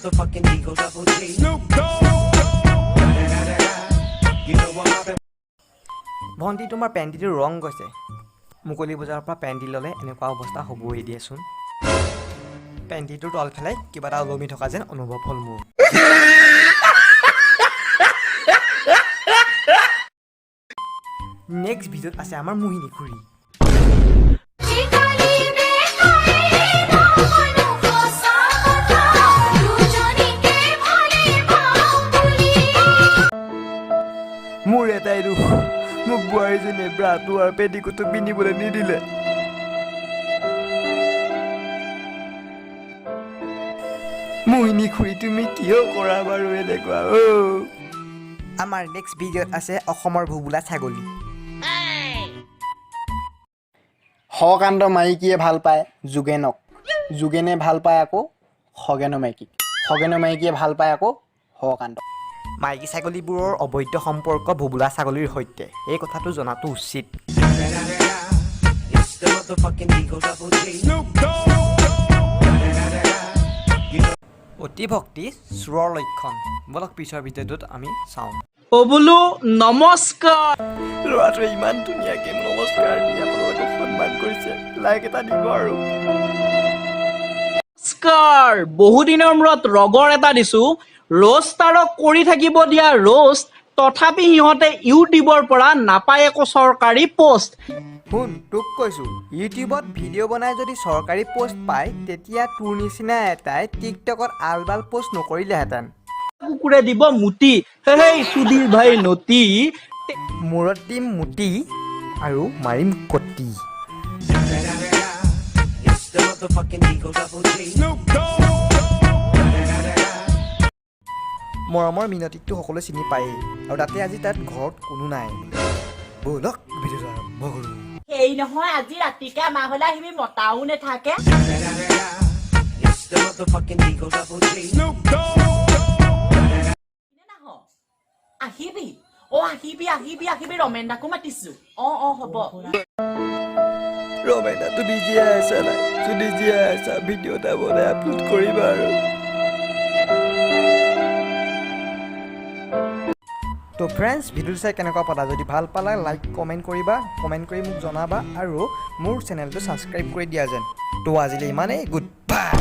Motherfucking Eagle Double G. Snoop Dogg. You know I'm mobbing. ভণ্টি, তোমাৰ পেণ্টিটোৰ ৰং গৈছে। মুকলি বজাৰৰ পৰা পেণ্টি ল'লে এনেকুৱা অৱস্থা হ'বই দিয়াচোন। পেণ্টিটোৰ তলফালে কিবা এটা ওলমি থকা যেন অনুভৱ হ'ল মোৰ। নেক্সট ভিডিঅ'ত আছে আমাৰ মোহিনী খুৰী। আজিকালি বেকাৰী নহয়নো সঁচা কথা, দুজনীকে ভালে পাওঁ বুলি। মোৰ এটাই দুখ, মোক বোৱাৰীজনীয়ে ব্ৰাটো আৰু পেটিকোটটো পিন্ধিবলৈ নিদিলে। মোহিনী খুৰী, তুমি কিয় কৰা বাৰু এনেকুৱা অ'? আমাৰ নেক্সট ভিডিঅ'ত আছে অসমৰ ভোবোলা ছাগলী। শকান্ত মাইকীয়ে ভাল পায় যোগেনক, যোগেনে ভাল পায় আকৌ খগেনৰ মাইকীক, খগেনৰ মাইকীয়ে ভাল পায় আকৌ শকান্ত। মাইকী ছাগলীবোৰৰ অবৈধ সম্পৰ্ক ভোবোলা ছাগলীৰ সৈতে, এই কথাটো জনাটো উচিত। It's the motherfucking Eagle Double G. Snoop Dogg. অতিভক্তি চোৰৰ লক্ষণ। ব'লক, পিছৰ ভিডিঅ'টোত আমি চাওঁ। অ বোলো নমস্কাৰ। ল'ৰাটোৱে ইমান ধুনীয়াকৈ নমস্কাৰ দি আপোনালোকক সন্মান কৰিছে, লাইক এটা দিব আৰু। নমস্কাৰ, বহুদিনৰ মূৰত ৰগৰ এটা দিছো। ৰ'ষ্টাৰক কৰি থাকিব দিয়া ৰ'ষ্ট, তথাপি সিহঁতে ইউটিউবৰ পৰা নাপায় একো চৰকাৰী পষ্ট। শুন, তোক কৈছোঁ, ইউটিউবত ভিডিঅ' বনাই যদি চৰকাৰী পষ্ট পায়, তেতিয়া তোৰ নিচিনা এটাই টিকটকত আলবাল পষ্ট নকৰিলেহেঁতেন। কুকুৰে দিব মুতি, হেই চুদিৰ ভাই নতি। মূৰত দিম মুতি আৰু মাৰিম কটি। It's the motherfucking Eagle Double G. Snoop Dogg. মৰমৰ মিনতিকটো সকলোৱে চিনি পায়েই আৰু তাতে আজি তাত ঘৰত কোনো নাই। ব'লক, ভিডিঅ'টো আৰম্ভ কৰোঁ। হেৰি নহয়, আজি ৰাতিকে আমাৰ ঘৰলৈ আহিবি, মতাও নাথাকে। It's the motherfucking Eagle Double G. Snoop Dogg. নাহ, আহিবি অ, আহিবি আহিবি আহিবি। ৰমেন দাকো মাতিছো। অ অ, হ'ব। ৰমেনা, তুমি জীয়াই আছা নাই? যদি জীয়াই আছা, ভিডিঅ' এটা বনাই আপলোড কৰিবা আৰু। তো ফ্ৰেণ্ডছ, ভিডিঅ'টো চাই কেনেকুৱা পালা? যদি ভাল পালা, লাইক কমেণ্ট কৰিবা, কমেণ্ট কৰি মোক জনাবা আৰু মোৰ চেনেলটো ছাবস্ক্ৰাইব কৰি দিয়া যেন। তো আজিলৈ ইমানেই, গুড বাই।